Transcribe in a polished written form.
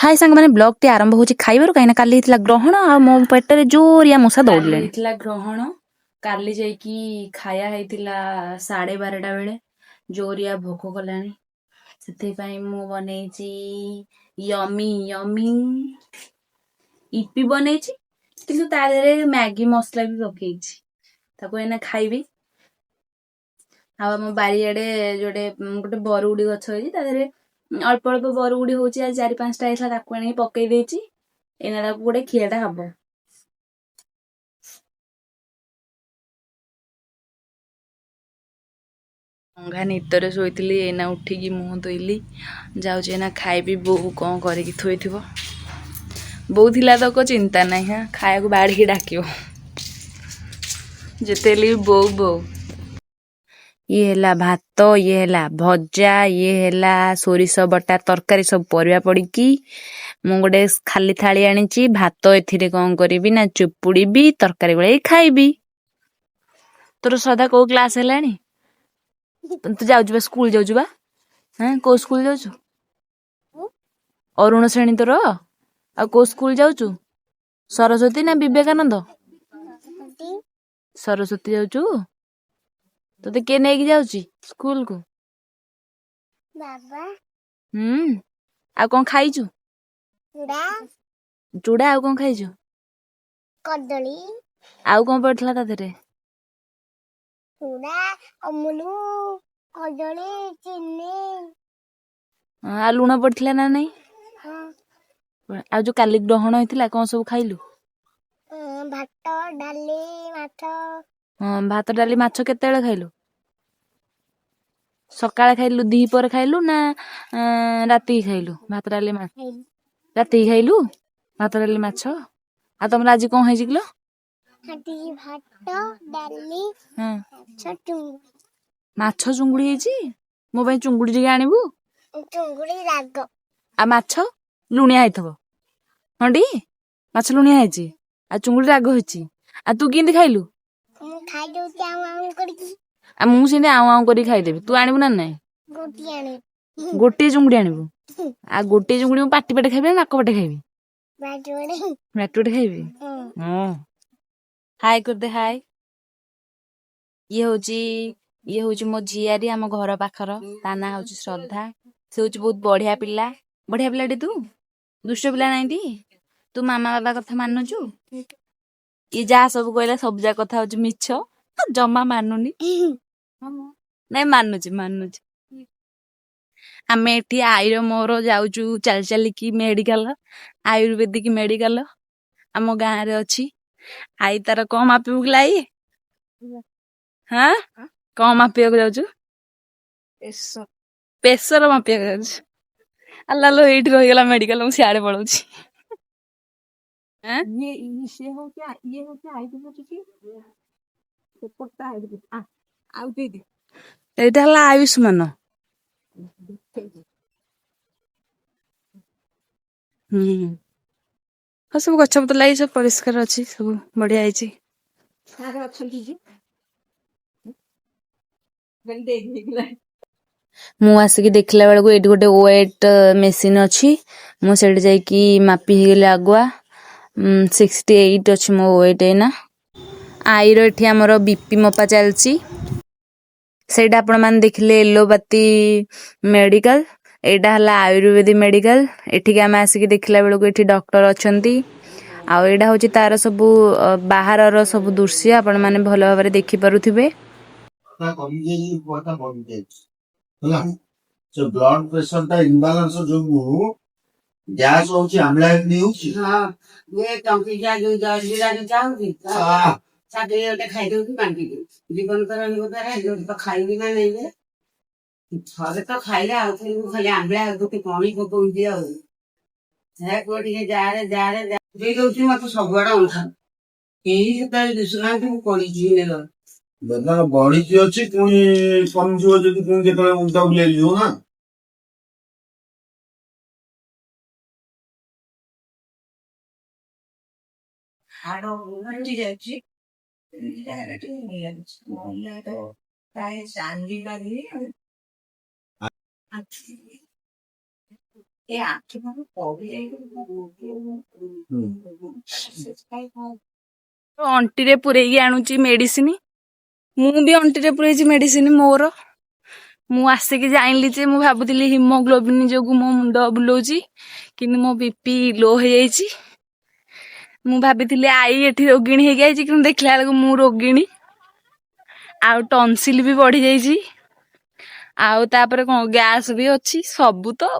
High ସାଙ୍ଗମାନେ, ବ୍ଲଗଟି ଆରମ୍ଭ ହେଉଛି ଖାଇବାରୁ, କାହିଁକିନା କାଲି ହେଇଥିଲା ଗ୍ରହଣ ଆଉ ମୋ ପେଟରେ ଜୋରିଆ ମୂଷା ଦୌଡ଼ିଲେଣି। ହେଇଥିଲା ଗ୍ରହଣ କାଲି, ଯାଇକି ଖାଇବା ହେଇଥିଲା 12:30 ବେଳେ। ଜୋରିଆ ଭୋକ କଲାଣି, ସେଥିପାଇଁ ମୁଁ ବନେଇଛି ୟମି ୟମି ଇପି ବନେଇଛି, କିନ୍ତୁ ତା ଦେହରେ ମ୍ୟାଗି ମସଲା ବି ପକେଇଛି। ତାକୁ ଏଇନା ଖାଇବି। ଆଉ ଆମ ବାରିଆଡେ ଯୋଉଟେ ଗୋଟେ ବରୁଗୁଡି ଗଛ ହେଇଛି, ତା ଦେହରେ ଅଳ୍ପ ଅଳ୍ପ ବରୁଗୁଡି ହଉଛି। ଆଜି 4-5ଟା ହେଇଥିଲା, ତାକୁ ଆଣିକି ପକେଇ ଦେଇଛି। ଏଇନା ତାକୁ ଗୋଟେ ଖିଆଟା ହବ। ଅଙ୍ଘା ନିଦରେ ଶୋଇଥିଲି, ଏଇନା ଉଠିକି ମୁହଁ ଧୋଇଲି, ଯାଉଛି ଏଇନା ଖାଇବି। ବୋଉ କ'ଣ କରିକି ଥୋଇଥିବ। ବୋଉ ଥିଲା ତ ଚିନ୍ତା ନାହିଁ। ହଁ, ଖାଇବାକୁ ବାଢ଼ିକି ଡାକିବ ଯେତେ ହେଲେ ବି ବୋଉ ବୋଉ। ଇଏ ହେଲା ଭାତ, ଇଏ ହେଲା ଭଜା, ଇଏ ହେଲା ସୋରିଷ ବଟା ତରକାରୀ ସବୁ ପରିବା ପଡ଼ିକି। ମୁଁ ଗୋଟେ ଖାଲି ଥାଳି ଆଣିଛି। ଭାତ ଏଥିରେ କ'ଣ କରିବି ନା ଚୁପୁଡ଼ିବି, ତରକାରୀ ଗୋଳେଇ ଖାଇବି। ତୋର ଶ୍ରଦ୍ଧା କୋଉ କ୍ଲାସ୍ ହେଲାଣି? ତୁ ଯାଉଛୁ ବା ସ୍କୁଲ ଯାଉଛୁ ବା? ହଁ, କୋଉ ସ୍କୁଲ ଯାଉଛୁ? ଅରୁଣ ଶ୍ରେଣୀ ତୋର। ଆଉ କୋଉ ସ୍କୁଲ ଯାଉଛୁ? ସରସ୍ୱତୀ ନା ବିବେକାନନ୍ଦ? ସରସ୍ୱତୀ ଯାଉଛୁ। ତୋତେ କିଏ ନେଇକି ଯାଉଛି ସ୍କୁଲକୁ? ବାବା। ହୁଁ, ଆଉ କଣ ଖାଇଛୁ? ଚୁଡ଼ା। ଚୁଡ଼ା ଆଉ କଣ ଖାଇଛୁ? କଦଳୀ। ଆଉ କଣ ପଡିଥିଲା ତା ଦେହରେ? ଚୁଡ଼ା, ଅମୁଲ, କଦଳୀ, ଚିନି। ହଁ, ଆଉ ଲୁଣ ପଡିଥିଲା ନା ନାଇଁ? ହଁ। ଆଉ ଯୋଉ କାଲି ଗ୍ରହଣ ହେଇଥିଲା, କଣ ସବୁ ଖାଇଲୁ? ଭାତ, ଡାଲି, ମାଛ। ହଁ, ଭାତ, ଡାଲି, ମାଛ କେତେବେଳେ ଖାଇଲୁ? ସକାଳେ ଖାଇଲୁ, ଦିପହରେ ଖାଇଲୁ ନା ରାତିକି ଖାଇଲୁ ଭାତ, ଡାଲି, ମାଛ? ଖାଇଲି। ରାତିକି ଖାଇଲୁ ଭାତ, ଡାଲି, ମାଛ। ଆଉ ତମର ଆଜି କଣ ହେଇଛି କିଲୋ? ଆଜି ଭାତ, ଡାଲି, ମାଛ, ଚୁଙ୍ଗୁଡ଼ି। ମାଛ ଚୁଙ୍ଗୁଡି ହେଇଛି। ମୋ ପାଇଁ ଚୁଙ୍ଗୁଡି ଟିକେ ଆଣିବୁ? ଚୁଙ୍ଗୁଡ଼ି ରାଗ। ଆଉ ମାଛ ଲୁଣିଆ ହେଇଥିବ। ହଁ ଟି, ମାଛ ଲୁଣିଆ ହେଇଛି ଆଉ ଚୁଙ୍ଗୁଡି ରାଗ ହେଇଛି। ଆଉ ତୁ କେମିତି ଖାଇଲୁ? ମୁଁ ଖାଇଦଉଛି ଆଉ ଆଉ କରିକି। ଆଉ ମୁଁ ସେମିତି ଆଉଁ ଆଉଁ କରିକି ଖାଇଦେବି। ତୁ ଆଣିବୁ ନା ନାଇଁ? ଗୋଟିଏ ଆଣି। ଗୋଟିଏ ଚୁଙ୍ଗୁଡି ଆଣିବୁ। ଆଉ ଗୋଟିଏ ଚୁଙ୍ଗୁଡି ମୁଁ ପାଟି ପାଟେ ଖାଇବି ନା ନାକ ପାଟେ ଖାଇବି? ବାଜୁଆଡେ। ପାଟି ପାଟେ ଖାଇବି। ହଁ, ହାଇ କରିଦେ, ହାଇ। ଇଏ ହଉଛି ମୋ ଝିଆରୀ, ଆମ ଘର ପାଖର। ତା ନାଁ ହଉଛି ଶ୍ରଦ୍ଧା। ସେ ହଉଛି ବହୁତ ବଢିଆ ପିଲା। ବଢିଆ ପିଲାଟି। ତୁ ଦୁଷ୍ଟ ପିଲା ନାଇଁ ଟି? ତୁ ମାମା ବାବା କଥା ମାନୁଛୁ? ଇଏ ଯାହା ସବୁ କହିଲା, ସବୁ ଯାକ କଥା ହଉଛି ମିଛ। ଜମା ମାନୁନି। ନାଇଁ, ମାନୁଛି ମାନୁଛି। ଆମେ ଏଠି ଆଈର ମୋର ଯାଉଛୁ ଚାଲି ଚାଲିକି ମେଡିକାଲ, ଆୟୁର୍ବେଦିକ ମେଡିକାଲ ଆମ ଗାଁରେ ଅଛି। ଆଈ ତାର କଣ ମାପିବୁ କିଲୋ ଆଈ? ହଁ, କଣ ମାପିବାକୁ ଯାଉଛୁ? ପ୍ରେସର ମାପିବାକୁ ଯାଉଛୁ। ଆଲ୍ଲା ଲୋ, ଏଇଠି ରହିଗଲା ମେଡିକାଲ, ମୁଁ ସିଆଡେ ପଳଉଛି। ଆଁ? ଇଏ ସିଏ ହଉଛି, ଇଏ ହଉଛି ଆୟୁର୍ବେଦିକ, ସେପଟଟା ଆୟୁର୍ବେଦିକ ଆଉ ଦେଇଦେ। ଏଇଟା ହେଲା ଆୟୁଷ୍ମାନ। ହୁଁ, ହଁ, ସବୁ ଗଛ ପତ୍ର ଲାଗି ସବୁ ପରିଷ୍କାର ଅଛି, ସବୁ ବଢିଆ ହେଇଛି। ସାର୍ ଅଛନ୍ତି ଯେ ଦେଇଦେଇଥିଲା। ମୁଁ ଆସିକି ଦେଖିଲା ବେଳକୁ ଏଇଠି ଗୋଟେ ୱେଟ୍ ମେସିନ୍ ଅଛି। ମୁଁ ସେଇଠି ଯାଇକି ମାପି ହେଇଗଲି ଆଗୁଆ। 68 ଅଛି ମୋ ୱେଟ୍ ଏଇନା। ଆଈର ଏଠି ଆମର ବିପି ମପା ଚାଲିଛି। ସେଇଟା ଆପଣମାନେ ଦେଖିଲେ ଏଲୋପାତି ମେଡିକାଲ, ଏଇଟା ହେଲା ଆୟୁର୍ବେଦିକ ମେଡିକାଲ। ଏଠିକି ଆମେ ଆସିକି ଦେଖିଲା ବେଳକୁ ଏଠି ଡକ୍ଟର ଅଛନ୍ତି। ଆଉ ଏଇଟା ହଉଛି ତାର ସବୁ ବାହାରର ସବୁ ଦୃଶ୍ୟ, ଆପଣମାନେ ଭଲ ଭାବରେ ଦେଖିପାରୁଥିବେ। କମିଯାଇଛି, କଥା କମିଯାଇଛି ହେଲା। ସେ ବ୍ଲଡ ପ୍ରେସର ଟା ଇନବାଲାନ୍ସ ଯୋଗୁ ଗ୍ୟାସ ହଉଛି, ଆମ୍ବିଳା ହଉଛି। ହଁ, ଇଏ ଟଙ୍କିକିଆ ଯୋଉ ଜଲଜିରା ଯୋଉ ଚାହୁଁଛି, ଚାକିରି ଗୋଟେ ଖାଇଦଉଛି, ବାଣ୍ଟି ଦଉଛି। ଜୀବନ ତ ରହିବ ତାର, ଯୋଉଠି ତ ଖାଇବି ନା ନେଇବେ। ଥରେ ତ ଖାଇଲେ ଆଉ ଥରେ ଖାଲି ଆମ୍ବିଳା ଗୋଟେ କଣି ପକଉଛି। ଆଉ ହେ ପୁଅ, ଟିକେ ଯାରେ ଯାରେ ଦେଇ ଦଉଛି ମତେ। ସବୁଆଡେ ଅନ୍ଧାର, କେହି ସେତେବେଳେ ଦିଶୁନାହାନ୍ତି। ମୁଁ ପଡିଛି ନେଲ। ବେଦନା ବଢିଛି ଅଛି, ପୁଣି କମିଯିବ ଯଦି ପୁଣି କେତେବେଳେ ମୁଣ୍ଡ ବୁଲେଇ ଯିବ ନା। ହାଡ ଫାଟି ଯାଉଛି ଜାଗାରେ ଟିକେ ହେଇଯାଉଛି। ପ୍ରାୟ ଚାଲି ପାରିବି। ଏ ଆଖି ମୋର ପଡିଯାଇକି। ଅଣ୍ଟିରେ ପୁରେଇକି ଆଣୁଛି ମେଡିସିନ। ମୁଁ ବି ଅଣ୍ଟିରେ ପୁରେଇଛି ମେଡିସିନ ମୋର। ମୁଁ ଆସିକି ଜାଣିଲି ଯେ ମୁଁ ଭାବୁଥିଲି ହିମୋଗ୍ଲୋବିନ ଯୋଗୁ ମୋ ମୁଣ୍ଡ ବୁଲଉଛି, କିନ୍ତୁ ମୋ ବିପି ଲୋ ହେଇଯାଇଛି। ମୁଁ ଭାବିଥିଲି ଆଈ ଏଠି ରୋଗିଣୀ ହେଇକି ଆଇଛି, କିନ୍ତୁ ଦେଖିଲା ବେଳକୁ ମୁଁ ରୋଗିଣୀ। ଆଉ ଟନସିଲ ବି ବଢି ଯାଇଛି, ଆଉ ତାପରେ କଣ ଗ୍ୟାସ ବି ଅଛି, ସବୁ ତ।